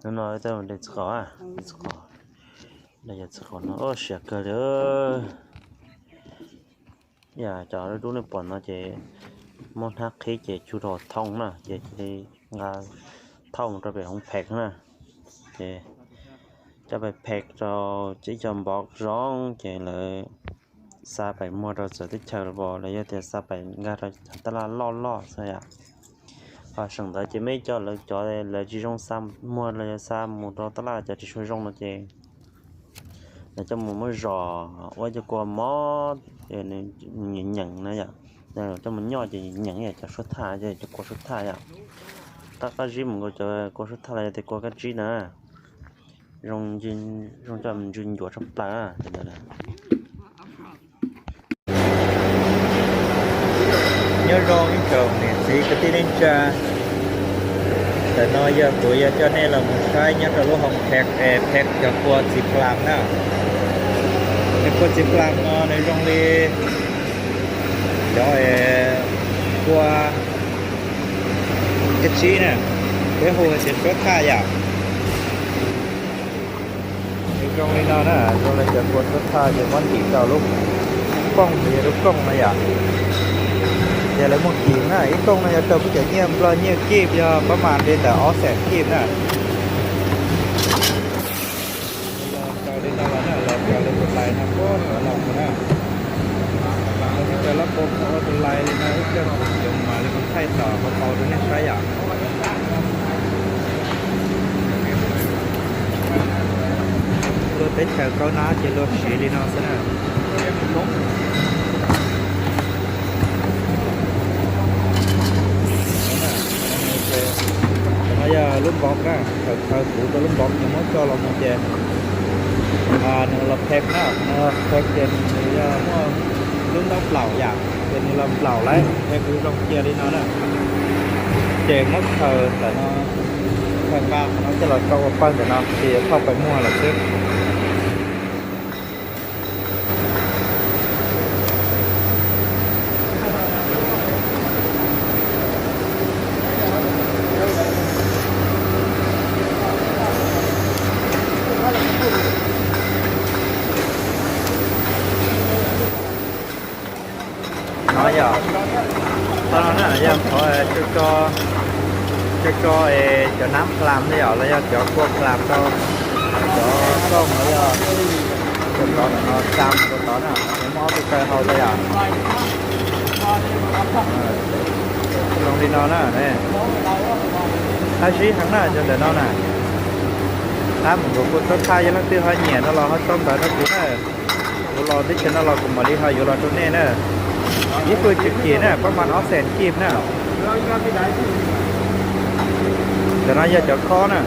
Hnub no wb tuaj de txiv qaub, txiv qaub, de cov txiv qaub no siav kawg li. Yam cov dub dub nej pom no ces muab hnab qhib ces tsuj rau thooj na, ces cia li nqa thauj mus rau pem hoob phev na. Ces coj pem phev rau ib co npov zoo ces lawv xa pem muag rau txawv teb chaws los, los yog tias xa pem nkag rau cov tab laj loj loj xwb yom. Ho seem ntawd ces mej coj lawv cov lawv tsis zoo xa muag los yog xa mus rau tab laj cov tsis tshua zoo no ces lawv coj mus muab zom ua cov kua mob, nws nyeem nyeem na yom. Coj mus nyoj ces nyeem nyeem yom, cov suab thaj, cov kua suab thaj yom. Qab qab zib mus nkaus cov kua suab thaj los yog tias kua kab zib na. Zoo coj ntsw ncuav tshaj plaws. Nyob zoo ib tsoom niam txiv kwv tij neej tsa, ntawm no yog kuv yuav coj nej los mus saib nyob rau lub hoob phev es phev cov kua txiv plam na. Cov kua txiv plam no nws zoo li cov kua kab zib na, peb hu tias suab thaj yom. Nws zoo li no na, zoo li cov kua suab thaj ces muab ntim rau lub kooj, yog lub kooj no yom. Ces lawv muag kim na, ib kooj no yog rau peb cov nyiaj Nplog nyiaj kib yog pab mas li ntawm ob xees kib na. Los raws li no los na, los raws li tus lais no puag tod los mus na. Los raws lab pov ua tus lais li no, ib pliag kuv mam li mus thaij tom hauv paus rau nej saib yom. Luag teb chaws kaub nab ces luag siv li no xwb na. Cov no yog lub npov na, thaum khaws kuv rau lub npov ces muab tso los mus ces nws los phev na, nws los phev ces nws yog muaj lub ntaub nplaum yom, ces nws los nplaum lawm, phev kuv zoo cia li no na. Ces muab khaws ntawm no, khaws nqa qhov no coj los rau ua pawg ntawm no ces yuav thauj pem muag lawm xwb. No yog, tau no na yog qhov tso, tso cov nab plam ne yom, los yog cov kua plam rau cov kooj los yog cov tod ntawm no xa mus rau tod na, nws muaj ob tug kaw hau tau yom. Zoo li no na, qab zib heev na cov ntawm no na. Qab mus nkaus kua suab thaj, yog leej twg ho nyiam no los ho sau ntawv rau kuv na. Kuv los teb chaws no los kuv mam li ho yuav los rau nej na. Ib puas tsawg kis na, pab mas ob xees kib na. Cov no yog cov khob na.